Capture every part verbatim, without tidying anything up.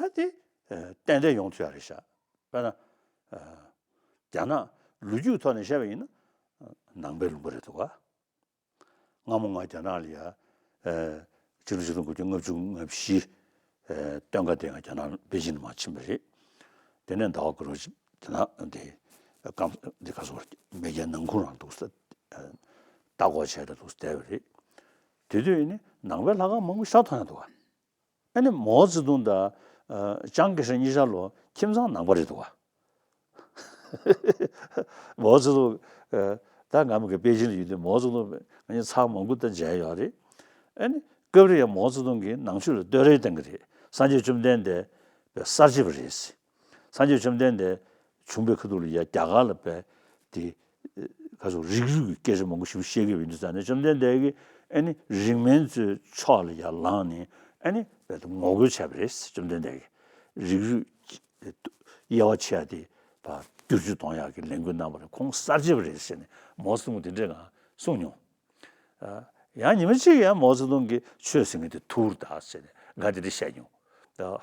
ད་དེ་ཏན་ཏན་ཡོང་ཐུབ་ཡ་རེད་ཤག་དཔེར་ན། རྒྱ་ནག་ལོ་རྒྱུས་ཐོག་ནས་བཤད་པ་ཡིན་ན། ནང་པའི་ལུང་པ་རེད་འདུག་ག་སྔ་མོ་ང་རྒྱ་ནག་ལ་ཡ། ཨ། ཕྱི་ལོ་ཆིག་སྟོང་དགུ་བརྒྱ་ལྔ་བཅུ་ང་བཞི། ཨ། སྟོན་ཁ་དེ་ང་རྒྱ་ནག་པེ་ཅིན་མར་ཕྱིན་པ་རེད། དེ་ནས་ཟླ་བ་དགུ་རུ་རྒྱ་ནག་དེ་སྐམ་འདི་ག་སོ་མེས་རྒྱལ་ནང་ཁུལ་རང་འདུག་ས། ཨ། ལྟ་སྐོར་བྱས་ད་འདུག་ས་བསྡད་པ་རེད། དེ་དུས་ནི་ནང་པའི་ལྷ་ཁང་མང་པོ་ཤར་མཐོང་ཡ་འདུག་ག་ཨ་ནི་མའོ་ཙེ་ཏུང་དང་། ཨ། ལྕང་སྐད་སྲིད་གཉིས་ཆར་ལོ་ཁྱིམ་ཚང་ནང་པ་རེད་འདུག་ག་མའོ་ཙེ་ཏུང་། ཨ། ད་ང་མི་གི་པེ་ཅིན་ལ་ཡོད་དུས་མའོ་ཙེ་ཏུང་ང་གཉིས་ཚར་མང་པོ་ད་མཇལ་ཡོད་རེད། ཨ་ནི་སྐབས་རེ་ཡང་མའོ་ཙེ་ཏུང་གིས་ནང་ཆོས་ལ་བསྟོད་ར་བཏང་གི་རེད། སངས་རྒྱས་བཅོམ་ལྡན་འདས་པའི་གསར་བརྗེ་པ་རེད། སངས་རྒྱས་བཅོམ་ལྡན་འདས་བྱུང་པའི་ཁ་ཐུག་ལ་ཡ་རྒྱ་གར་ལ་བས་དེ་ག་ཚོད་རིགས་རུས་ཀྱི་སྐད་ཆ་མང་པོ་ཞིག་བཤད་ཀྱི་ཡོད་དུས་ཙང་ནས་བཅོམ་ལྡན་འདས་ཀྱིས་ཨ་ནི་རིགས་དམན་ཚོའི་ཕྱོགས་ལ་ཡར་ལངས་ནས་ཨ་ནི་བས་དེ་ངོ་རྒོལ་བྱས་པ་རེད། བཅོམ་ལྡན་འདས་ཀྱིས་རིགས་རུས་དབྱེ་བ་ཕྱེ་ཡ་དེ་བསྒྱུར་བཅོས་གཏོང་ཡག་གི་ལས་འགུལ་གནང་བ་རེད། ཁོང་གསར་བརྗེ་པ་རེད་ཟེར་ནས་མའོ་ཙེ་ཏུང་དེ་འདྲས་ང་གསུངས་མྱོང་། ཨ། ཡང་ཉི་མ་གཅིག་ཡང་མའོ་ཙེ་ཏུང་གིས་ཆོས་ཟེར་མཁན་དེ་ཐུར་ད་ཟེར་ནས་ང་དེ་འདྲ་བཤད་མྱོང་། ཨ།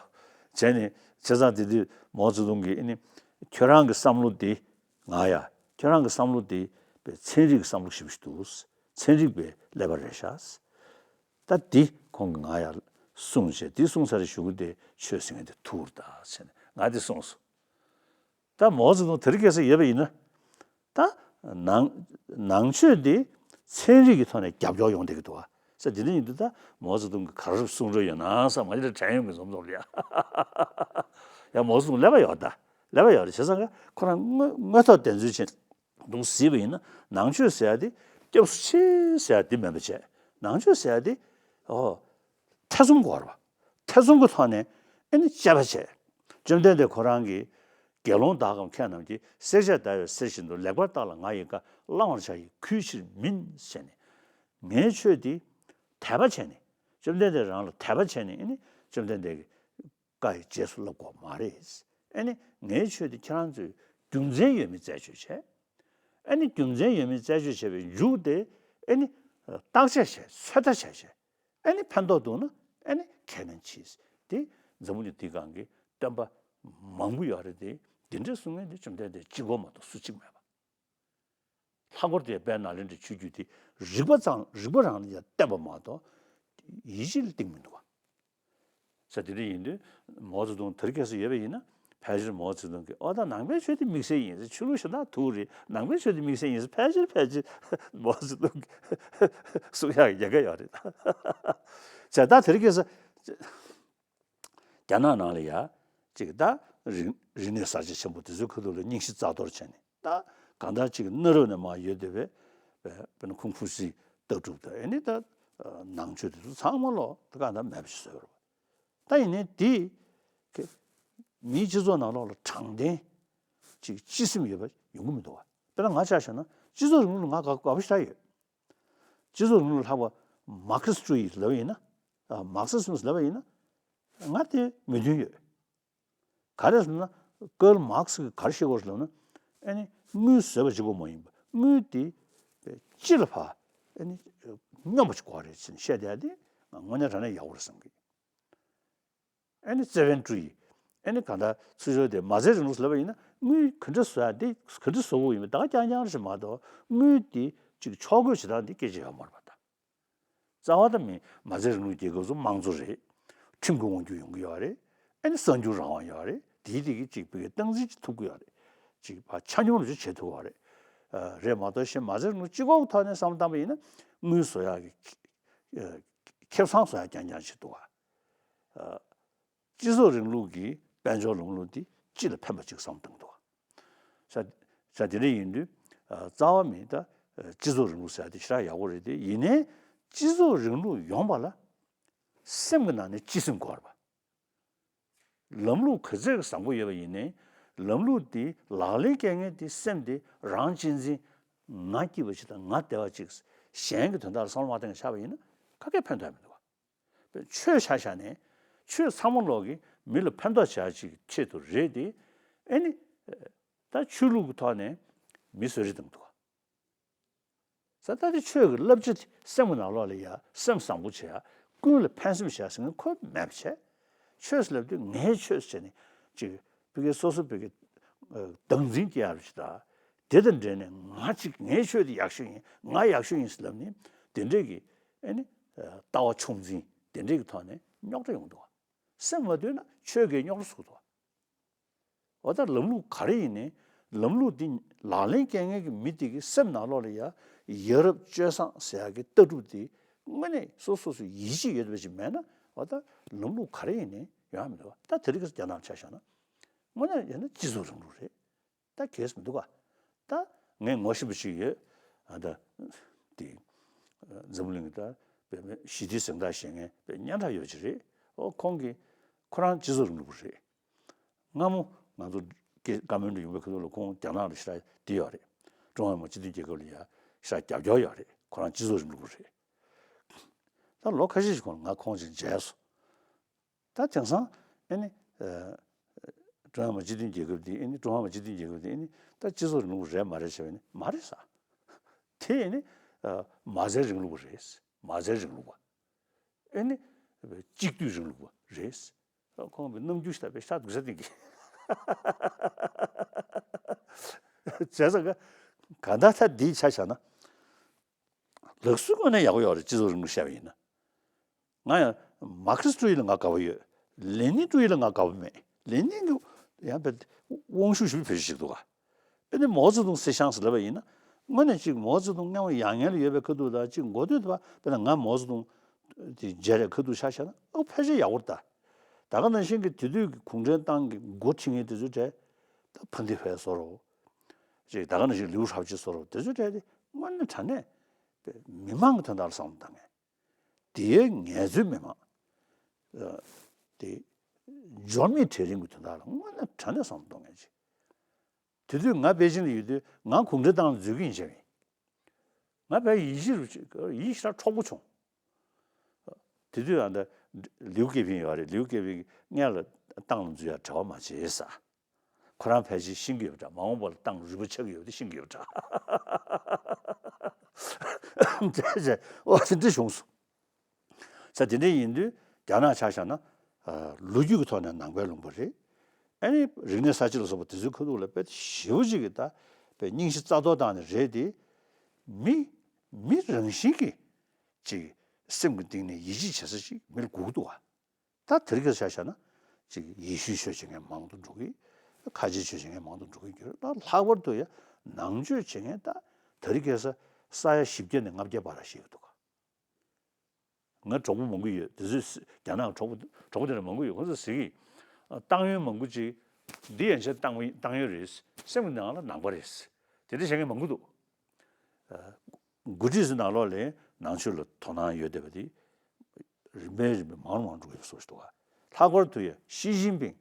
བྱས་ནས་བྱས་ཙང་དེ་དུས་མའོ་ཙེ་ཏུང་གིས་ཨ་ནི་ཁྱོད་རང་གི་བསམ་བློ་དེ་ང་ཡ། ཁྱོད་རང་གི་བསམ་བློ་དེ་པའི་ཚན་རིག་གི་བསམ་བློ་ཞིག་འདུག་ཚན་རིག་པའི་ཀླད་པ་རེད་ཤག་ད་འདི་ཁོང་གིས་ང་ཡ་གསུངས་བྱས་འདི་གསུངས་ཚར་རེ་གཞུག་གུ་དེ་ཆོས་ཟེར་མཁན་དེ་ཐུར་ད་ཟེར་ནས་ང་དེ་གསུངས་སོང་། ད་མའོ་ཙེ་ཏུང་དེ་རིང་ཁ་སང་ཡོད་པ་ཡིན་ན། ད་ནང་ནང་ཆོས་འདི་ཚན་རིག་གི་ཐོག་ནས་རྒྱབ་སྐྱོར་ཡོང་བསྡད་ཀྱི་འདུག་བ། ས་དེ་འདྲ་ཡིན་དུས་ད་མའོ་ཙེ་ཏུང་གིས་ག་རེ་གསུང་རོགས་ཡོད་ན་བསམ་ང་ཅིག་དྲན་ཡོང་གི་འཛོམས་འཛོམས་ལ་ཡ། ཡ་མའོ་ཙེ་ཏུང་ཀླད་པ་ཡོད་ད། ཀླད་པ་ཡོད་རེད། བྱས་ཙང་ཁོ་རང་དངོས་དངོས་ཐོག་བདེན་འཚོལ་བྱས་འདུག་གཟིགས་པ་ཡིན་ན་ནང་ཆོས་ཟེར་ཡ་དེ་སྐྱབས་སུ་མཆི་ཟེར་ཡ་དེ་མིན་པ་བྱས། ནང་ཆོས་ཟེར་ཡ་དེ་ཨོ་ཐེ་ཚོམ་དགོས་རེད་བ། ཐེ་ཚོམ་གྱི་ཐོག་ནས་ཨེ་ནི་དཔྱད་པ་བྱས། བཅོམ་ལྡན་འདས་ཁོ་རང་གིས་དགེ་སློང་དག་གམ་མཁས་རྣམས་ཀྱིས། བསྲེག་བཅད་བརྡར་བའི་གསེར་བཞིན་དུ། ལེགས་པར་བརྟགས་ལ་ང་ཡི་བཀའ། བླང་བར་བྱ་ཡི་གུས་ཕྱིར་མིན། ཞེས་ནས། ངའི་ཆོས་འདི་དད་པ་བྱས་ནས། བཅོམ་ལྡན་འདས་རང་ལ་དད་པ་བྱས་ནས་ཨེ་ནི་བཅོམ་ལྡན་འདས་ཀྱི་བཀའ་ཡི་རྗེས་སུ་བསླབ་དགོས་མ་རེད། ཨེ་ནི་ངའི་ཆོས་འདི་ཁྱེད་རང་ཚོས་རྒྱུ་མཚན་ཡོད་མེད་རྩད་གཅོད་བྱས། ཨེ་ནི་རྒྱུ་མཚན་ཡོད་མེད་རྩད་གཅོད་བྱས་པའི་མཇུག་དེ་ཨེ་ནི་བརྟག་དཔྱད་བྱས། ཚོད་ལྟ་བྱས་བྱས། ཨེ་ནི་ཕན་ཐོགས་འདུག་ན་ཨེ་ནི་ཁས་ལེན་གྱིས། དེ་འཛམ་བུ་གླིང་འདི་སྒང་གི་སྟོན་པ་མང་པོ་ཡོད་རེད་དེ། འདི་འདྲའི་གསུང་མཁན་དེ་བཅོམ་ལྡན་འདས་གཅིག་པོ་མ་གཏོགས་སུ་གཅིག་མེད་པ། ལྷག་པར་དུ་དཔལ་ནཱ་ལེནྡྲའི་ཆོས་བརྒྱུད་དེ་རིག་པ་ཙམ། རིག་པ་རང་ལ་ཡང་བརྟེན་པ་མ་གཏོགས་ཡིད་ཆེས་ལ་བརྟེན་མི་འདུག་བ། ས་དེ་འདྲ་ཡིན་དུས་མའོ་ཙེ་ཏུང་དེ་རིང་ཁ་སང་ཡོད་པ་ཡིན་ན། ཕལ་ཆེར་མའོ་ཙེ་ཏུང་གིས་ཨོ་ད་ནང་པའི་ཆོས་དེ་དམིགས་བསལ་ཡིན་ཟེར། ཆོས་ལུགས་གཞན་དག་ཐུག་རེད། ནང་པའི་ཆོས་དེ་དམིགས་བསལ་ཡིན་ཟེར། ཕལ་ཆེར་ཕལ་ཆེར་མའོ་ཙེ་ཏུང་གིས་གསུང་ཡག་ཉེན་ཁ་ཡོད་རེད། བྱས་ད་དེ་རིང་ཁ་སང་རྒྱ་ནག་ནང་ལ་ཡ་ཅིག་ད་རིག་རིག་གནས་གསར་བརྗེ་ཆེན་པོ་དེ་ཚོའི་ཁ་ཐུག་ལ་རྙིང་ཞེན་རྩ་གཏོར་བྱས་ནས། ད་གང་ལྟར་ཅིག་གནའ་རབས་ནས་མར་ཡོད་བསྡད་པའི་དཔེར་ན་ཁུང་ཧྥུ་ཙི་ལྟ་གྲུབ་དང་། ཨེ་ནི་ད་ནང་ཆོས་དེ་ཚོ་ཚང་མ་ལོག་ད་གང་ལྟར་མེད་པ་ཞིག་བཟོས་པ་རེད། ད་ཡིན་ནའི་དེ་གི་མིའི་སྤྱི་ཚོགས་ནང་ལོགས་ལ་དྲང་བདེན་ཅིག་སྤྱི་སེམས་ཡོད་པ་ཡོང་གི་མི་འདུག་བ། དཔེར་ན་ང་ཆ་བཞག་ན་སྤྱི་ཚོགས་རིང་ལུགས་ལ་ང་དགའ་དགའ་པོ་ཞེ་དྲག་ཡོད། སྤྱི་ཚོགས་རིང་ལུགས་ལ་ལྷག་པ་མར་ཁེ་སི་ཀྲུའུ་ཡི་ལབ་པ་ཡིན་ན། མར་ཁེ་སི་ཛིམ་ལབ་པ་ཡིན་ན། ང་དེ་མོས་མཐུན་ཡོད། ག་རེ་ཟེར་ན་ཀརལ་མར་ཁེ་སི་གིས་ག་རེ་བཤད་ཀྱི་ཡོད་རེད་ལབ་ན། ཨེ་ནི་དངུལ་བཟོས་པ་གཅིག་པོ་མ་ཡིན་པ། དངུལ་དེ་སྤྱི་ལ་ཕར་ཨེ་ནི་སྙོམས་པ་བྱེད་དགོས་རེད་ཟེར་ནས་བཤད་བསྡད་ཡ་དེ་ང་དངོས་གནས་དྲང་གནས་ཡག་པོ་རེད་བསམ་གི། ཨེ་ནི་ཙེ་ཝེན་ཀྲུའུ་ཡི། ཨེ་ནི་གང་ལྟར་ཚུར་ཕྱོགས་དེ་མ་རྩའི་རིང་ལུགས་ལབ་པ་ཡིན་ན། དངུལ་ག་འདྲ་བཟོ་ཡ་དེ་ག་འདྲ་བཟོ་དགོས་ཡིན་པ་ད་ག་རྐྱང་རྐྱང་རེད་མ་གཏོགས། དངུལ་དེ་ཅིག་ཕྱོགས་བགོས་བྱེད་སྟངས་དེ་སྐད་ཆ་ཡོད་མ་རེད་པ་ད། རྩ་བ་ད་མི་མ་རྩའི་རིང་ལུགས་རྒྱལ་ཁབ་ཚོ་དམངས་གཙོ་རེད། ཁྲིམས་ཀྱི་དབང་སྒྱུར་ཡོང་གི་ཡོད་རེད། ཨེ་ནི་གསར་འགྱུར་རང་དབང་ཡོད་རེད། དེའི་དེ་གི་ཅིག་བི་གའི་སྟངས་འཛིན་ཅིག་ཐུབ་ཀྱི་ཡོད་རེད། ཅིག་ཕར་ཆ་སྙོམས་རུ་ཅིག་བྱེད་ཐུབ་ཀྱི་ཡོད་རེད། ཨ། རེད་མ་གཏོགས་གཞན་མ་རྩའི་རིང་ལུགས་སྤྱི་ཁོག་ཐོག་ནས་བསམ་བློ་བཏང་པ་ཡིན་ན། དངུལ་བཟོ་ཡག་གི་ཨ་ཁེ་བཟང་བཟོ་ཡག་རྐྱང་རྐྱང་ཅིག་འདུག་ག་ཨ། སྤྱི་ཚོགས་རིང་ལུགས་ཀྱི་དཔལ་འབྱོར་ལམ་ལུགས་འདི་སྤྱི་ལ་ཕན་པ་ཅིག་བསམ་བཏང་འདུག་ག་ས་ས་དེ་འདྲ་ཡིན་དུས། ཨ། རྩ་བ་མི་ད་སྤྱི་ཚོགས་རིང་ལུགས་ཟེར་ཡ་དེ་ཞེ་དྲག་ཡག་པོ་རེད་དེ། ཡིན་ནའི་སྤྱི་ཚོགས་རིང་ལུགས་ཡོང་བ་ལ་སེམས་ཀྱི་ནང་ནས་སྤྱི་སེམས་དགོས་རེད་པ། ལམ་ལུགས་ག་ཚད་ཀྱི་བཟང་པོ་ཡོད་པ་ཡིན་ནའི། ལམ་ལུགས་འདི་ལག་ལེན་བཀལ་མཁན་དེ་སེམས་དེ་རང་གཅེས་འཛིན། ང་སྐྱིད་པ་ཅིག་དང་ང་བདེ་བ་ཅིག་གཞན་གྱི་དོན་དག་ལ་བསམ་བློ་མ་བཏང་ཆགས་པ་ཡིན་ན་ག་གེ་ཕན་ཐོགས་མི་འདུག་བ། ཆོས་ཆ་བཞག་ནས་ཆོས་ཚང་མ་ལོག་གིས་མི་ལ་ཕན་ཐོགས་བྱ་ཅིག་ཆེད་དུ་རེད་དེ། ཨེ་ནི་ད་ཆོས་ལུགས་ཀྱི་ཐོག་ནས་མི་གསོད་རེས་བཏང་འདུག་བ། ས་ད་དེ་ཆོས་ཀྱི་བསླབ་བྱ་དེ་སེམས་ཀྱི་ནང་ལོགས་ལ་ཡ་སེམས་བཟང་པོ་བྱེད་ཡ། ཀུན་ལ་ཕན་སེམས་བྱེད་ཡ་ཟེར་མཁན་ཁོ་མེད་པ་བྱས། ཆོས་ཟེར་ལབ་དུས་ངའི་ཆོས་ཟེར་ནས་ཅིག་ཕ་གི་སོ་སོ་ཕ་གི་བདག་འཛིན་སྐྱེ་ཡག་ཅིག་དང་། དེ་དང་འབྲེལ་ནས་ང་ཅིག་ངའི་ཆོས་དེ་ཡག་ཤོས་ཡིན། ང་ཡག་ཤོས་ཡིན་ཟེར་ལབ་ནས་དེ་འདྲས་ཀྱི་ཨེ་ནི་ལྟ་བ་ཆུང་འཛིན་དེ་འདྲས་ཀྱི་ཐོག་ནས་རྙོག་དྲ་ཡོང་འདུག་བ། སེམས་མ་དུལ་ན་ཆོས་ཀྱིས་རྙོག་དྲ་བཟོ་གི་འདུག་བ། འོ་ད་ལམ་ལུགས་ག་རེ་ཡིན་ནའི་ལམ་ལུགས་འདི་ལག་ལེན་བསྟར་མཁན་གྱི་མི་དེ་གི་སེམས་ནང་ལོགས་ལ་ཡ་ཡ་རབས་སྤྱོད་བཟང་ཟེར་ཡག་གི་ལྟ་གྲུབ་དེ་དངོས་གནས་སོ་སོ་སོ་ཡིད་ཆེས་ཡོད་པ་ཞིག་མེད་ན། འོ་ད་ལམ་ལུགས་ག་རེ་ཡིན་ནའི་ཡོང་ཡ་མི་འདུག་བ། ད་དེ་རིང་གི་རྒྱ་ནག་ཆ་བཞག་ན་དངོས་གནས་ཡིན་ན་སྤྱི་ཚོགས་རིང་ལུགས་རེད། ད་གལ་མི་འདུག་ག་ད་ངས་ངོ་ཤེས་པ་ཞིག་ཡོད། ཨ་ད་དེ་འཛམ་བུ་གླིང་གི་ད་བོད་མི་ཞི་བདེའི་གཟེངས་རྟགས་བཞེས་མཁན་བོད་སྙན་གྲགས་ཡོད་ཅིག་རེད། ཨོ་ཁོང་གིས་ཁོ་རང་སྤྱི་ཚོགས་རིང་ལུགས་པ་རེད། སྔ་མོ་ང་ཚོ་ཀེ་ཀ་མན་ཌ་ཡོང་བའི་ཁ་ཐུག་ལ་ཁོང་རྒྱ་ནག་ལ་ཞེ་དྲག་དེ་ཡོད་རེད། ཀྲུང་ཧྭ་མི་དམངས་སྤྱི་མཐུན་རྒྱལ་ཁབ་ལ་ཡ་ཞེ་དྲག་རྒྱབ་སྐྱོར་ཡོད་རེད། ཁོ་རང་སྤྱི་ཚོགས་རིང་ལུགས་པ་རེད། ད་ལོ་ཁ་ཤས་ཤིག་གོང་ལ་ང་ཁོང་ཅིག་མཇལ་སོང་། ད་དེང་སང་ཨེ་ནི་ཀྲུང་ཧྭ་མི་དམངས་སྤྱི་མཐུན་རྒྱལ་ཁབ་འདི་ཨེ་ནི་ཀྲུང་ཧྭ་མི་དམངས་སྤྱི་མཐུན་རྒྱལ་ཁབ་འདི་ཨེ་ནི་ད་སྤྱི་ཚོགས་རིང་ལུགས་རེད་མ་རེད་ཟེར་བ་ནི་མ་རེད་ས། དེ་ཨེ་ནི་མ་རྩའི་རིང་ལུགས་པ་རེད། མ་རྩའི་རིང་ལུགས་པ། ཨེ་ནི་གཅིག་སྡུད་རིང་ལུགས་པ་རེད། ཁོང་གི་རྣམ་འགྱུར་ཞིག་ལ་དཔེ་ཤ་དུག་ས་སྟེང་གི་བྱས་ཙང་ག་ག་ད་ད་འདིའི་ཆ་བཞག་ན། ལག་སོའི་ངོས་ནས་ཡག་པོ་ཡོད་རེད། སྤྱི་ཚོགས་རིང་ལུགས་བཤད་པ་ཡིན་ན། ང་ཡང་མར་ཁེ་སི་ཀྲུའུ་ཡི་ལ་ང་དགའ་པོ་ཡོད། ལེ་ནིན་ཀྲུའུ་ཡི་ལ་ང་དགའ་པོ་མེད། ལེ་ནིན་གྱི་ཡང་དཔེ་དབང་ཤུགས་ཞེ་པོ་ཅིག་འདུག་ག་ཨེ་ནི་མའོ་ཙེ་ཏུང་སི་ཤང་ཟེར་ལབ་པ་ཡིན་ན། དངོས་གནས་ཅིག་མའོ་ཙེ་ཏུང་མངའ་དབང་ཡང་སྙིང་ལ་ཡོད་པའི་ཁ་ཐུག་དང་ཅིག་མགོ་སྟོད་དུ་དཔེར་ན་ང་མའོ་ཙེ་ཏུང་དེ་མཇལ་བའི་ཁ་ཐུག་ཆ་བཞག་ན་ཨ་ཕལ་ཆེར་ཡག་པོ་རེད་ད། ད་ག་ནང་བཞིན་གྱི་དེ་དུས་ཀྱི་གུང་ཁྲན་ཏང་གི་འགོ་ཁྲིད་མཁན་དེ་ཚོའི་གྲས་ད་ཕན་བདེ་བའི་བཟོ་འདྲ། ཅིག་ད་ག་ནང་བཞིན་ལིའུ་ཧྲའོ་ཅི་བཟོ་འདྲ་དེ་ཚོའི་གྲས་དེ་དངོས་གནས་དྲང་གནས་མི་མང་གི་དོན་དག་ལ་བསམ་བློ་བཏང་མཁན། དེའི་ངལ་རྩོལ་མི་མང་དེ་འབྱོར་མེད་གྲལ་རིམ་གྱི་དོན་དག་ལ་དངོས་གནས་དྲང་གནས་བསམ་བློ་གཏོང་མཁན་ཅིག་དེ་དུས་ང་པེ་ཅིང་ལ་ཡོད་དུས་ང་གུང་ཁྲན་ཏང་ལ་འཛུལ་གྱི་ཡིན་བྱས་པ་ཡིན། ང་དཔེ་ཡིད་ཆེས་རུ་ཆེ་ཡིད་ཆེས་ར་འཕྲོག་པོ་བྱུང་། དེ་དུས་ཨ་ད་ལིའུ་ཀེ་ཕིང་ཡོད་རེད། ལིའུ་ཀེ་ཕིང་གིས་སྔོན་ལ་ཏང་ལ་འཛུལ་ཡ་རེ་བ་མ་བྱེད་ཟེར། ཁོ་རང་ཕལ་ཆེར་ཤེས་ཀྱི་ཡོད་པ་འདྲ། མ་འོངས་པ་ལ་ཏང་རུལ་པ་ཆགས་ཀྱི་ཡོད་པ་དེ་ཤེས་ཀྱི་ཡོད་པ་འདྲ། བྱས་བྱས་ཨོ་དེ་འདྲ་བྱུང་སོང་། ས་དེ་འདྲ་ཡིན་དུས་རྒྱ་ནག་ཆ་བཞག་ན་ལོ་རྒྱུས་ཀྱི་ཐོག་ནས་ནང་པའི་ལུང་པ་རེད། ཨ་ནི་རིག་གནས་གསར་བརྗེ་ལ་སོགས་པ་དེ་ཚོའི་ཁ་ཐུག་ལ་དཔེ་ཞེ་པོ་ཅིག་གི་ད་དཔེ་སྙིང་རྗེ་རྩ་གཏོར་བཏང་ནས་རེད་དེ། མི་མི་རང་བཞིན་གྱིས་ཅིག་སེམས་ཀྱི་གཏིང་ནས་ཡིད་ཆེས་བྱེད་ས་ཅིག་མི་ལ་དགོས་ཀྱི་འདུག་བ། ད་དེ་རིང་ཁ་སང་ཆ་བཞག་ན་ཅིག་ཡེ་ཤུའི་ཆོས་བྱེད་མཁན་མང་དུ་འགྲོ་གི། ཁ་ཆེའི་ཆོས་བྱེད་མཁན་མང་དུ་འགྲོ་གི་ཡོད་རེད། ད་ལྷག་པར་དུ་ཡ་ནང་ཆོས་བྱེད་མཁན་ད་དེ་རིང་ཁ་སང་ས་ཡ་བཞི་བརྒྱ་ནས་ལྔ་བརྒྱ་བར་ལ་ཤེས་ཀྱི་འདུག་ག་ང་གྲོགས་པོ་མང་པོ་ཡོད། དེ་ཚོས་རྒྱ་ནག་གྲོགས་པོ་གྲོགས་པོ་དེ་འདྲ་མང་པོ་ཡོད། ཁོ་ཚོས་ཟེར་གི། ཏང་ཡོན་མང་པོ་ཅིག་འདི་ཡན་ཆད་ཏང་ཡོན་ཏང་ཡོན་རེད། སེམས་ཀྱི་ནང་ལ་ནང་པ་རེད། དེ་འདྲ་བྱེད་མཁན་མང་པོ་འདུག་འགོ་ཁྲིད་ཚོའི་ནང་ལོགས་ལ་ནང་ཆོས་ལ་དོ་སྣང་ཡོད་བསྡད་པ་དེ་རིམ་པས་རིམ་པས་མང་རུ་མང་རུ་འགྲོ་གི་ཡོད་པའི་བཟོ་ཞིག་འདུག་ལྷག་པར་དུ་ཡ་ཞི་ཅིན་ཕིང་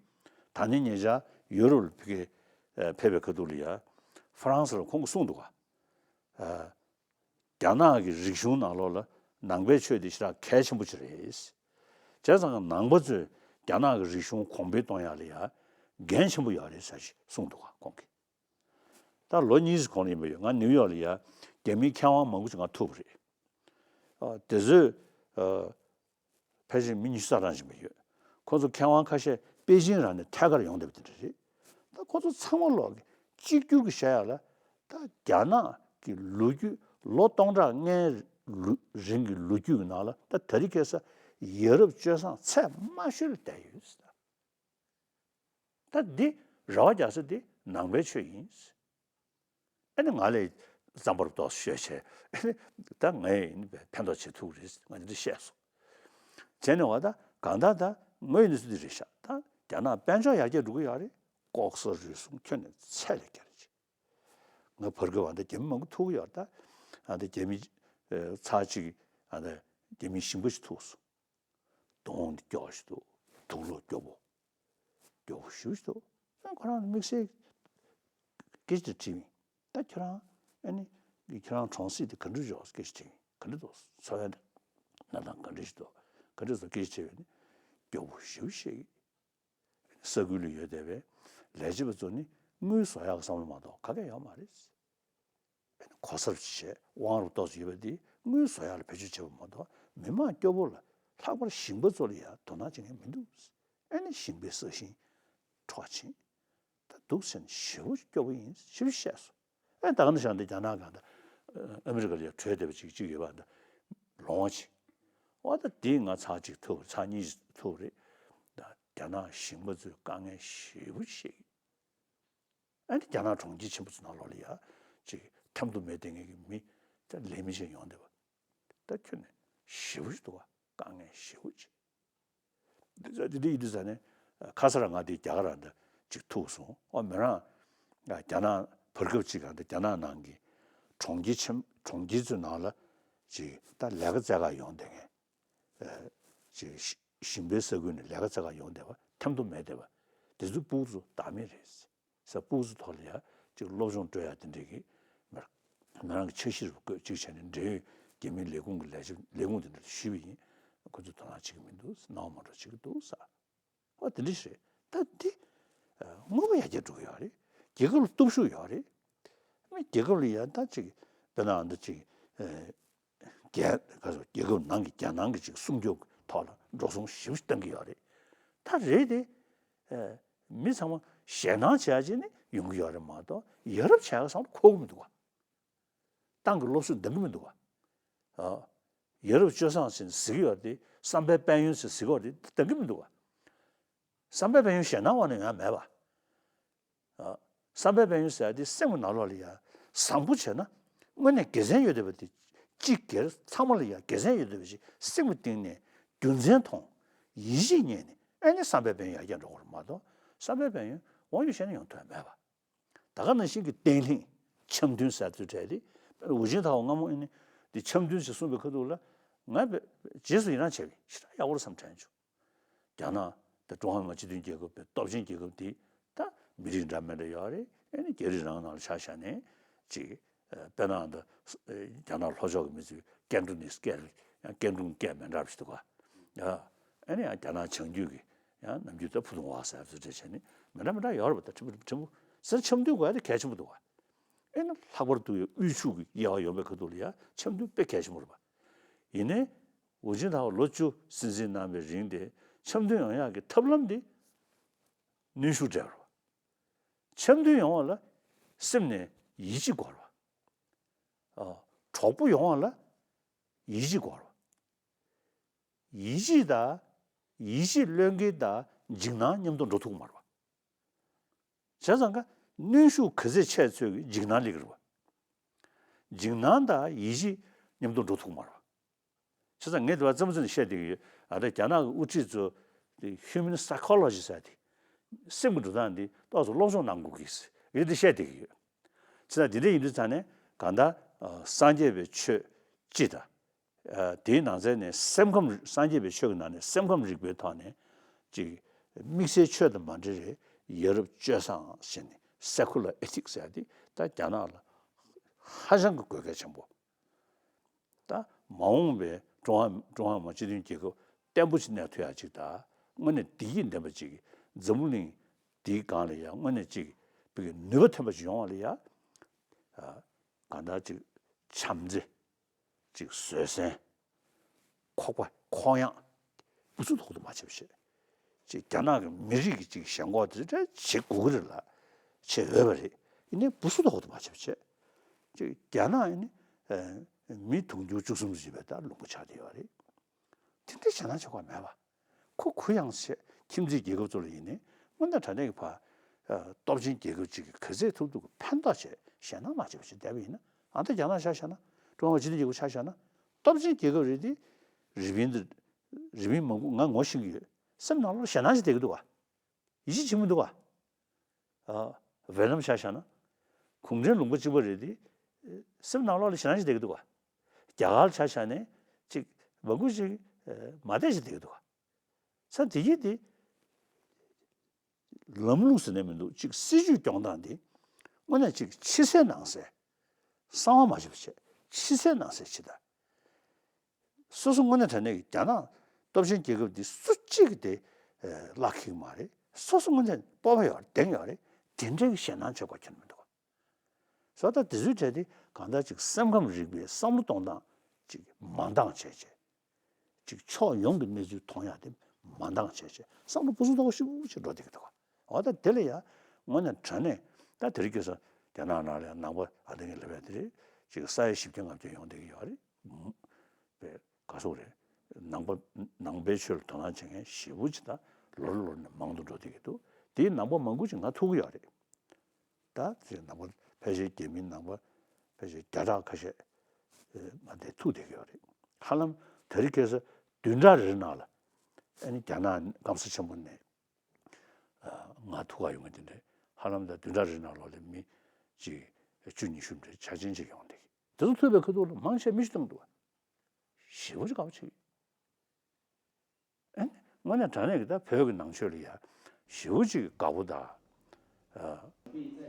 ད་ནི་ཉེ་ཆར་ཡུ་རོབ་ལ་ཕེབས་ཀྱི་ཕེབས་པའི་ཁ་ཐུག་ལ་ཡ་ཧྥ་རན་སི་ལ་ཁོང་གིས་གསུངས་འདུག་ག་རྒྱ་ནག་གི་རིག་གཞུང་ནང་ལོགས་ལ་ནང་པའི་ཆོས་དེ་ཞེ་དྲག་གལ་ཆེན་པོ་ཅིག་རེད། བྱས་ཙང་ནང་པ་ཚོས་རྒྱ་ནག་གི་རིག་གཞུང་གོང་འཕེལ་གཏོང་ཡག་ལ་ཡ་འགན་ཆེན་པོ་ཡོད་རེད་ཟེར་ཞིག་གསུངས་འདུག་ག་ཁོང་གིས། ད་ལོ་གཉིས་ཀྱི་གོང་ལ་ཡིན་པ་ཡོད། ང་ནིའུ་ཡོག་ལ་ཡ་རྒྱ་མིའི་མཁས་དབང་མང་པོ་ཅིག་ང་ཐུག་པ་རེད། ཨ་དེ་ཚོས་ཨ་ཕལ་ཆེར་མི་ཉི་ཤུ་རྩ་གྲངས་ཅིག་ཡོད། ཁོ་ཚོ་མཁས་དབང་ཁ་ཤས་པེ་ཅིང་རང་ནས་ཐད་ཀར་ཡོང་བསྡད་པ་དེ་འདྲ་རེད། ད་ཁོ་ཚོ་ཚང་མ་ལོག་གི་གཅིག་གྱུར་གྱི་བཤད་ཡག་ལ་ད་རྒྱ་ནག་གི་ལོ་རྒྱུས་ལོ་སྟོང་ཕྲག་ལྔའི་ལུ་རིང་གི་ལོ་རྒྱུས་ཀྱི་ནང་ལ་ད་དེ་རིང་ཁ་སང་ཡ་རབས་སྤྱོད་བཟང་ཚད་དམའ་ཤོས་ལ་བསྡད་ཡོད་ཟེར། ད་འདི་རེ་བ་རྒྱག་ས་འདི་ནང་པའི་ཆོས་ཡིན། ཨ་ནི་ང་ལས་རྩོམ་པ་པོ་ཏོག་ཙམ་ཤོད་བྱས། ཨ་ནི་ད་ངས་ཡིན་པའི་ཕན་ཐོགས་བྱེད་ཐུབ་ཀྱི་རེད། ང་འདི་འདྲ་བཤད་སོང་། བྱས་ནས་བ་ད་གང་ལྟར་ད་དངོས་ཡོད་གནས་ཚུལ་འདི་རེད་ཤག་ད་རྒྱ་ནག་དཔལ་འབྱོར་ཡར་རྒྱས་འགྲོ་གི་ཡོད་རེད། ལྐོག་ཟ་རུལ་སུངས་ཁྱོན་ནས་ཚད་ལས་བརྒལ་རེད། ང་བར་སྐབས་ཨ་ད་རྒྱ་མི་མང་པོ་ཐུག་གི་ཡོད་རེད། ད་ཨ་ད་རྒྱ་མི་ཚར་གཅིག་ཨ་ད་རྒྱ་མི་ཞིང་པ་ཞིག་ཐུག་སོང་། གདོང་འདི་སྐྱོ་ཞིག་འདུག་དུག་ལོག་སྐྱོ་པོ། སྐྱོ་པོ་ཞེ་པོ་ཞིག་འདུག་ཨ་ཁོ་རང་དམིགས་བསལ་སྐད་ཆ་དེ་དྲིས་པ་ཡིན། ད་ཁྱོད་རང་ཨ་ནི་ཁྱོད་རང་གྲོང་གསེབ་དེ་ག་འདྲ་འཇོག་སྐད་ཆ་དྲིས་པ་ཡིན། ག་འདྲ་འདུག་འཚོ་བའི་གནས་སྟངས་ག་འདྲ་ཞིག་འདུག་ག་འདྲ་འདུག་སྐད་ཆ་དྲིས་པ་ཡིན། སྐྱོ་པོ་ཞེ་པོ་ཞིག་ས་ཁུལ་ལ་ཡོད་བསྡད་པའི་ལས་བྱེད་པ་ཚོ་ནི་དངུལ་བཟོ་ཡག་གི་བསམ་བློ་མ་གཏོགས་ག་གེ་ཡོད་མ་རེད། གོ་གསར་བྱས་དབང་རུ་ཏོག་ཙམ་ཡོད་པ་འདི་དངུལ་བཟོ་ཡག་ལ་བེད་སྤྱོད་བྱེད་པ་མ་གཏོགས་མི་མང་སྐྱོ་པོ་ལ་ལྷག་པར་ཞིང་པ་ཚོ་ལ་ཡང་དོ་སྣང་བྱེད་མཁན་མི་འདུག་ཨེ་ནི་ཞིང་པའི་ས་ཞིང་འཕྲོག་ཕྱིན། ད་འདུག་ཟེར་ནས་ཞེ་པོ་སྐྱོ་པོ་ཡིན་ཞེས་བཤད་སོང་། ཨེ་ད་ག་ནང་བཞིན་འདི་རྒྱ་ནག་གང་ལྟར་ཨ་མི་རི་ཀ་ལ་ཡང་བྲོས་བསྡད་པ་ཅིག་ཅིག་ཡོད་པ་འདི་ལོང་བ་ཅིག་འོ་ད་འདི་ང་ཚར་གཅིག་ཐུག་ཚར་གཉིས་ཐུག་རེད། ད་རྒྱ་ནག་ཞིང་པ་ཚོས་དཀའ་ངལ་ཞེ་པོ་ཅིག་ཨ་ནི་རྒྱ་ནག་གྲོང་ཁྱེར་ཆེན་པོ་ཚོ་ནང་ལོགས་ལ་ཡ་ཅིག་ཐེམ་ཐོ་མེད་བསྡད་མཁན་གྱི་མི་ད་ལས་མི་ཅིག་ཡོང་བསྡད་པ་ད་ཁྱོན་ནས་ཞེ་པོ་ཅིག་འདུག་བ། དཀའ་ངལ་ཞེ་པོ་ཅིག་འདི་ཚོ་འདི་འདི་ཡིན་དུས་ཙང་ནས་ཁ་སང་རང་ང་འདི་རྒྱ་གར་རང་འདི་ཅིག་ཐུག་སོང་། ཨོ་མི་རང་རྒྱ་ནག་བར་སྐབས་ཅིག་ག་འདི་རྒྱ་ནག་ནང་གི་གྲོང་ཁྱེར་ཆེན་གྲོང་ཁྱེར་ཚོའི་ནང་ལ་ཅིག་ད་ལས་ཀ་བཙལ་ག་ཡོང་བསྡད་མཁན་ཅིག་ཞིང་པའི་ས་ཁུལ་ནས་ལས་ཀ་བཙལ་ག་ཡོང་བསྡད་པ་ཐེམ་ཐོ་མེད་བསྡད་པ་འདི་ཚོ་ཕྲུ་གུ་ཚོ་བདག་མེད་རེད། ས་ཕྲུ་གུ་ཚོ་ཐོག་ལ་ཡ་ཅིག་སློབ་སྦྱོང་སྤྲོད་ཡ་དེ་འདྲས་ཀྱི་མི་རང་གི་འཆར་གཞི་རུ་བཀོད་ཅིག་བྱས་ནས་འབྲེལ་ཡོད་རྒྱ་མིའི་ལས་ཁུངས་ཀྱི་ལས་བྱེད་ལས་ཁུངས་དེ་འདྲ་ལ་ཞུས་པ་ཡིན། ཁོ་ཚོས་དོ་སྣང་བྱེད་ཀྱི་མི་འདུག་སྣང་བ་མ་འགྲོ་བྱེད་ཀྱི་འདུག་ས། ཨོ་དེ་འདྲ་ཞིག་རེད། ད་འདི་དངོས་པོ་ཡར་རྒྱས་འགྲོ་གི་ཡོད་རེད། རྒྱལ་ཁབ་ལ་སྟོབས་ཤུགས་ཡོད་རེད། མི་རྒྱལ་ཁབ་ལ་ཡ་ད་ཅིག་དཔེར་ན་འདི་ཅིག་རྒྱལ་ག་ཚོད་རྒྱལ་ཁབ་ནང་གི་རྒྱལ་ནང་གི་ཅིག་སྲུང་སྐྱོབ་ཐོག་ལ་འགྲོ་སོང་ཞེ་པོ་ཞིག་བཏང་གི་ཡོད་རེད། ད་རེད་དེ། མི་ཚང་མ་ཞེད་སྣང་བྱེད་ཡ་ཅིག་ནི་ཡོང་གི་ཡོད་རེད་མ་གཏོགས་ཡ་རབས་བྱེད་ཡ་བསམ་བློ་འཁོར་གི་མི་འདུག་བ། ཏང་གི་སློབ་གསོ་འདང་གི་མི་འདུག་བ། ཡ་རབས་སྤྱོད་བཟང་ཟེར་ནས་ཟེར་གི་ཡོད་རེད་དེ་བསམ་པའི་དཔལ་ཡོན་ཟེར་ཟེར་གི་ཡོད་རེད་དེ་འདང་གི་མི་འདུག་བ། བསམ་པའི་དཔལ་ཡོན་ཞེད་སྣང་འོག་ནས་ཡོང་ཡ་མེད་པ། བསམ་པའི་དཔལ་ཡོན་ཟེར་ཡ་དེ་སེམས་ཀྱི་ནང་ལོགས་ལ་ཡ་བཟང་པོ་བྱས་ན་དངོས་གནས་དགེ་མཚན་ཡོད་བསྡད་པ་དེ་གཅིག་སྒེར་ཚང་མ་ལ་ཡ་དགེ་མཚན་ཡོད་བསྡད་པ་ཞིག་སེམས་ཀྱི་གཏིང་ནས་རྒྱུ་མཚན་མཐོང་། ཡིད་ཆེས་རྙེད་ནས་ཨ་ནི་བསམ་པའི་དཔལ་ཡོན་ཡར་རྒྱས་འགྲོ་གི་རེད་མ་གཏོགས་བསམ་པའི་དཔལ་ཡོན་དབང་ཡོད་བཤད་ན་ཡོང་ཐུབ་ཡ་མེད་པ། ད་ག་ནང་བཞིན་གྱི་བརྟན་ལྷིང་འཆམ་མཐུན་ཟེར་ཚུལ་གྲས་དེ་ཨུ་རྒྱན་ཐར་པ་སྔ་མོ་ཨ་ནི་དེ་འཆམ་མཐུན་ཞེས་གསུངས་པའི་ཁ་ཐུག་ལ་ང་རྗེས་སུ་ཡི་རང་བྱས་པས་ཞེ་དྲག་ཡག་པོ་རེད་བསམ་དྲན་བྱུང་། རྒྱ་ནག་དང་ཀྲུང་ཧྭ་མི་དམངས་སྤྱི་མཐུན་རྒྱལ་ཁབ་པའི་སྟོབས་ཆེན་རྒྱལ་ཁབ་དེ་ད་མི་རིགས་འདྲ་མི་འདྲ་ཡོད་རེད། ཨ་ནི་རྒྱ་རིགས་རང་ནང་ལ་ཆ་བཞག་ནས་ཅིག་དཔེར་ན་ད་རྒྱ་ནག་ལྷོ་ཕྱོགས་ཀྱི་མི་ཚོས་ཀན་ཀྲུང་ནས་སྐད་ཡང་ཀན་ཀྲུང་སྐད་མི་འདྲ་བ་ཞིག་འདུག་ག་ཨ་ནི་ཡང་རྒྱ་ནག་བྱང་རྒྱུད་ཀྱི་ཡང་ནམ་རྒྱུན་ད་ཕུ་ཐུང་བ་ཟེར་བ་ཚོ་འདྲ་བྱས་ནས་མི་འདྲ་མི་འདྲ་ཡོད་རེད་པ། ད་ཕྲན་བུ་ཕྲན་བུ་ཟེར་འཆམ་མཐུན་དགོས་ཡ་དེ་གལ་ཆེན་པོ་འདུག་ག་ཨེ་ན་ལྷག་པར་དུ་དབུས་ཕྱོགས་ཀྱི་དབྱེ་བ་ཡོད་པའི་ཁ་ཐུག་ལ་ཡ་འཆམ་མཐུན་དཔེ་གལ་ཆེན་པོ་རེད་པ། ཡིན་ནའི་ཨུ་རྒྱན་ཐར་པ་ལོ་བཅུ་སྲིད་འཛིན་གནང་བའི་རིང་དེ་འཆམ་མཐུན་ཡོང་ཡག་གི་ཐབས་ལམ་དེ་གནོན་ཤུགས་སྤྲད་པ་རེད་པ། འཆམ་མཐུན་ཡོང་བ་ལ་སེམས་ནས་ཡིད་ཆེས་དགོས་རེད་པ། ཨ། གྲོགས་པོ་ཡོང་བ་ལ་ཡིད་ཆེས་དགོས་རེད་པ། ཡིད་ཆེས་དང་ཡིད་ཆེས་བློས་འགེལ་དང་འཇིགས་སྣང་མཉམ་དུ་འགྲོ་ཐུབ་ཀྱི་མ་རེད་པ། བྱས་ཙང་ཀ་གནོན་ཤུགས་ག་ཚད་ཆེ་ཚོད་ཀྱི་འཇིགས་སྣང་སླེབས་ཀྱི་རེད་པ། འཇིགས་སྣང་དང་ཡིད་ཆེས་མཉམ་དུ་འགྲོ་ཐུབ་ཀྱི་མ་རེད་པ། བྱས་ཙང་ངས་དེ་བ་རྩེད་མོ་རྩེ་ནས་བཤད་བསྡད་ཀྱི་ཡོད། ཨ་ད་རྒྱ་ནག་གི་དབུ་ཁྲིད་ཚོ་དེ་human psychology ཟེར་དེ་སེམས་ཀྱི་འགྲོ་སྟངས་འདི་ཏོག་ཙམ་སློབ་སྦྱོང་གནང་དགོས་ཀྱི་ཟེར་ངས་འདི་བཤད་བསྡད་ཀྱི་ཡོད། བྱས་ཙང་འདི་འདྲ་ཡིན་དུས་ཙང་ནས་གང་ལྟར་སངས་རྒྱས་པའི་ཆོས་སྤྱི་དང་། ཨ། དེའི་ནང་ཚན་ནས་སེམས་ཁམས་སངས་རྒྱས་པའི་ཆོས་ཀྱི་ནང་ནས་སེམས་ཁམས་རིག་པའི་ཐོག་ནས་ཅིག་དམིགས་བསལ་ཆོས་དང་མ་འབྲེལ་བའི་ཡ་རབས་སྤྱོད་བཟང་ཟེར་ནས་secular ethics ཟེར་ཡ་དེ་ད་རྒྱ་ནག་ལ་ཧ་ཅང་གི་དགོས་གལ་ཆེན་པོ། ད་མ་འོངས་པའི་ཀྲུང་ཧྭ་ཀྲུང་ཧྭ་མི་དམངས་སྤྱི་མཐུན་རྒྱལ་ཁབ་བརྟན་པོ་ཞིག་གནས་ཐུབ་ཡ་ཅིག་དང་དངོས་གནས་བདེ་སྐྱིད་ལྡན་པ་ཅིག་འཛམ་བུ་གླིང་འདིའི་སྒང་ལ་ཡ་དངོས་གནས་ཅིག་བོད་ཀྱི་ནུས་པ་ཐོན་པ་ཞིག་ཡོང་བ་ལ་ཡ། ཨ། གང་ལྟར་ཅིག་བྱམས་བརྩེ། ཅིག་བཟོད་བསྲན། ཁོག་པ་ཁོག་ཡངས། འུ་ཚུགས་ཐོག་ཏུ་མ་བྱེད་པ་བྱེད། ཅིག་རྒྱ་ནག་གི་མི་རིགས་ཀྱི་ཅིག་ཞེན་ཁོག་དེ་འདྲ་བྱེད་དགོས་ཀྱི་རེད་ལ། བྱེད་འོས་པ་རེད། ཡིན་ནའི་འུ་ཚུགས་ཐོག་ཏུ་མ་བྱེད་པ་བྱེད། ཅིག་རྒྱ་ནག་ཡིན་ནི་མི་དུང་ཕྱུར་བཅུ་གསུམ་ཙམ་ཡོད་པའི་ད་ལུང་པ་ཆགས་བསྡད་ཡོད་རེད། དེ་འདྲའི་ཞེད་སྣང་བྱེད་དགོས་མེད་པ། ཁོ་གུ་ཡངས་བྱས་ཁྱིམ་མཚེས་རྒྱལ་ཁབ་ཚོ་ལ་ཡིན་ནའི་དངོས་གནས་དྲང་གནས་ཀྱི་ཕ། ཨ། སྟོབས་ཆེན་རྒྱལ་ཁབ་ཅིག་གིས་ག་ཚད་ཐུབ་ཐུབ་ཀྱི་ཕན་ཐོགས་བྱས་ཞེད་སྣང་མ་བྱེད་པ་ཞིག་བསྡད་པ་ཡིན་ན། ཨ་ད་རྒྱ་ནག་ཆ་བཞག་ན། ཀྲུང་ཧྭ་སྤྱི་མཐུན་རྒྱལ་ཁབ་ཆ་བཞག་ན། སྟོབས་ཆེན་རྒྱལ་ཁབ་རེད་དེ། རི་པིན་དེ། རི་པིན་མང་པོ་ང་ངོ་ཤེས་ཀྱི་ཡོད། སེམས་ནང་ལོགས་ཞེད་སྣང་ཞིག་བསྡད་ཀྱི་འདུག་ག་ཡིད་ཆེས་བྱེད་མི་འདུག་ག་ཨ། ཝེ་ནམ་ཆ་བཞག་ན། གུང་ཁྲན་ལུང་པ་གཅིག་པ་རེད་དེ། སེམས་ནང་ལོགས་ལ་ཞེད་སྣང་ཞིག་བསྡད་ཀྱི་འདུག་ག་རྒྱ་གར་ཆ་བཞག་ནས་ཅིག་མང་པོ་ཅིག་མ་བསྡད་ཞིག་བསྡད་ཀྱི་འདུག་ག་ས་དེ་ཡིན་དེ། ལམ་ལུགས་ཟེར་ནས་མི་འདུག་ཅིག་སྲིད་ཇུས་སྐྱོང་སྟངས་འདི་དངོས་གནས་ཅིག་ཕྱི་གསལ་ནང་གསལ། གསང་བ་མ་བྱེད་པ་བྱས། ཕྱི་གསལ་ནང་གསལ་བྱེད་ད། སོ་སོ་དངོས་གནས་དྲང་གནས་ཀྱི་རྒྱ་ནག་སྟོབས་ཆེན་རྒྱལ་ཁབ་འདི་སུ་གཅིག་གིས་དེ་བརླག་ཁེག་མ་རེད། སོ་སོ་དངོས་གནས་སྤོབས་པ་ཡོད་རེད། གདེང་ཡོད་རེད། དེ་འདྲའི་གི་ཞེད་སྣང་བྱེད་དགོས་ཁྱོན་མི་འདུག་བཟོ་ལྟ་དེ་ཚོའི་གྲས་དེ་གང་ལྟར་ཅིག་སེམས་ཁམས་རིག་པའི་བསམ་བློ་གཏོང་སྟངས་ཅིག་མ་འདང་བྱས་བྱས། ཅིག་ཕྱོགས་ཡོངས་ཀྱི་གནས་ཚུལ་མཐོང་ཡག་དེ་མ་ མ་འདང་བྱས་བྱས་བསམ་བློ་ཕུན་སུམ་ཚོགས་པོ་ཞིག་ཅིག་འགྲོ་བསྡད་ཀྱི་འདུག་ག་འོ་ད་དེ་ལ་ཡ་དངོས་གནས་དྲང་གནས་ད་དེ་རིང་ཁ་སང་རྒྱ་ནག་ནང་ལ་ཡ་ནང་པ་ཨ་དེ་ངས་ལབ་ཡ་དེ་རེད། ཅིག་ས་ཡ་བཞི་བརྒྱ་ལྔ་བརྒྱ་ཡོང་བསྡད་ཀྱི་ཡོད་རེད། པས་ག་སོག་རེད། ནང་པ་ནང་པའི་ཆོས་ལ་དོ་སྣང་བྱེད་མཁན་ཞེ་པོ་ཅིག་ད་ལོ་རེ་ལོ་རེ་ནས་མང་དུ་འགྲོ་བསྡད་ཀྱི་འདུག་དེའི་ནང་པ་མང་པོ་ཅིག་ང་ཐུག་གི་ཡོད་རེད། ད་དེ་ནང་པ་ཕལ་ཆེར་རྒྱ་མིའི་ནང་པ་ཕལ་ཆེར་བརྒྱ་ཕྲག་ཁ་ཤས་ང་དེ་ཐུག་བསྡད་ཀྱི་ཡོད་རེད། ཧ་ལམ་དེ་རིང་ཁ་སང་བདུན་ཕྲག་རེ་ནང་ལ་ཨ་ནི་རྒྱ་ནག་སྐམ་ས་ཆེན་པོ་ནས་ང་ཐུག་ག་ཡོང་མཁན་དེ་འདྲས་ཧ་ལམ་ད་བདུན་ཕྲག་རེ་ནང་ལོགས་ལ་མི་གཅིག་བཅུ་ཉི་ཤུ་འདྲ་ཆ་ཆེན་ཅིག་ཡོང་བསྡད་ཀྱི། དེ་ཚོ་ཐུག་པའི་ཁ་ཐུག་ལ་མང་ཆེ་མི་ཤི་བཏང་འདུག་ཞེ་པོ་ཅིག་དགའ་པོ་བྱེད་ཀྱི། ཨ་ནི་དངོས་གནས་དྲང་གནས་ཀྱི་ད་བོད་ཀྱི་ནང་ཆོས་ལ་ཡ་ཞེ་པོ་ཅིག་དགའ་པོ་དང་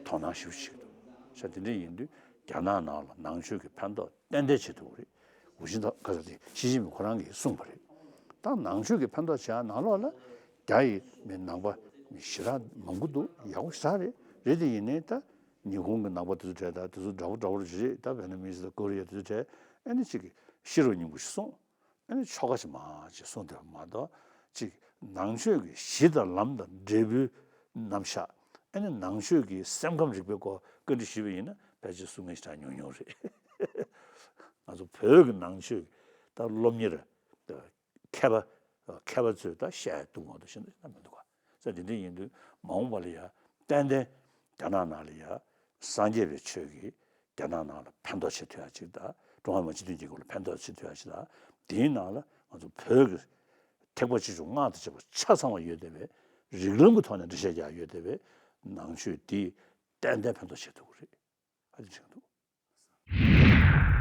དོ་སྣང་ཞེ་པོ་བྱེད་ཀྱི་འདུག་ཤ་དེ་འདྲ་ཡིན་དུས་རྒྱ་ནག་ནང་ལ་ནང་ཆོས་ཀྱི་ཕན་ཐོགས་ཏན་ཏན་བྱེད་ཐུབ་ཀྱི་རེད། ཝུ་ཅིན་ཐའོ་ག་ས་དེ་ཞི་ཅིན་ཕིང་ཁོ་རང་གིས་གསུངས་པ་རེད། ད་ནང་ཆོས་ཀྱི་ཕན་ཐོགས་བྱེད་ཡ་ནང་ལོགས་ལ་རྒྱ་ཡི་མི་ནང་པ་མི་ཞེ་དྲག་མང་པོ་འདུག་ཡག་པོ་ཞེ་དྲག་རེད། རེད་དེ་ཡིན་ནའི་ད་ཉི་ཧོང་གི་ནང་པ་དེ་ཚོ་གྲས་ད་དེ་ཚོ་འདྲ་པོ་འདྲ་པོ་རེད། ད་ཝེ་ནམ་མི་སི་དང་ཀོ་རི་ཡ་དེ་ཚོ་གྲས་ཨ་ནི་གཅིག་གིས་ཤེས་རབ་སྙིང་པོ་ཞིག་གསུངས། ཨ་ནི་ཆོ་ག་ཅིག་མང་ཅིག་གསུངས་བསྡད་པ་མ་གཏོགས་ཅིག་ནང་ཆོས་ཀྱི་གཞི་དང་ལམ་དང་འབྲས་བུའི་རྣམ་གཞག་ཨ་ནི་ནང་ཆོས་ཀྱི་སེམས་ཁམས་རིག་པའི་སྐོར་བཀའ་འདྲི་ཞུས་པ་ཡིན་ན་ཕལ་ཆེར་གསུང་མཁན་ཞེ་དྲག་ཉུང་ཉུང་རེད། ང་ཚོ་བོད་ཀྱི་ནང་ཆོས་ཀྱི་ད་སློབ་གཉེར་མཁས་པ་མཁས་པ་ཚོས་ད་བཤད་འདུག་མ་གཏོགས་ཤེས་འདུག་ཤེས་ན་མི་འདུག་ག་ས་དེ་འདྲ་ཡིན་དུས་མ་འོངས་པ་ལ་ཡ་ཏན་ཏན་རྒྱ་ནག་ནང་ལ་ཡ་སངས་རྒྱས་པའི་ཆོས་ཀྱིས་རྒྱ་ནག་ནང་ལ་ཕན་ཐོགས་བྱེད་ཐུབ་ཡ་ཅིག་དང་ཀྲུང་ཧྭ་མི་དམངས་སྤྱི་མཐུན་རྒྱལ་ཁབ་ལ་ཕན་ཐོགས་བྱེད་ཐུབ་ཡ་ཅིག་དང་དེའི་ནང་ལ་ང་ཚོ་བོད་ཀྱི་ཐེག་པ་ཆེ་ཆུང་སྔགས་དང་བཅས་པ་ཆ་ཚང་བ་ཡོད་བསྡད་པའི་རིགས་ལམ་གྱི་ཐོག་ནས་འགྲེལ་བཤད་རྒྱག་ཡོད་བསྡད་པའི་ནང་ཆོས་འདི་ཏན་ཏན་ཕན་ཐོགས་བྱེད་ཐུབ་ཀྱི་རེད། ཨ་ཅེ་དྲན་འདུག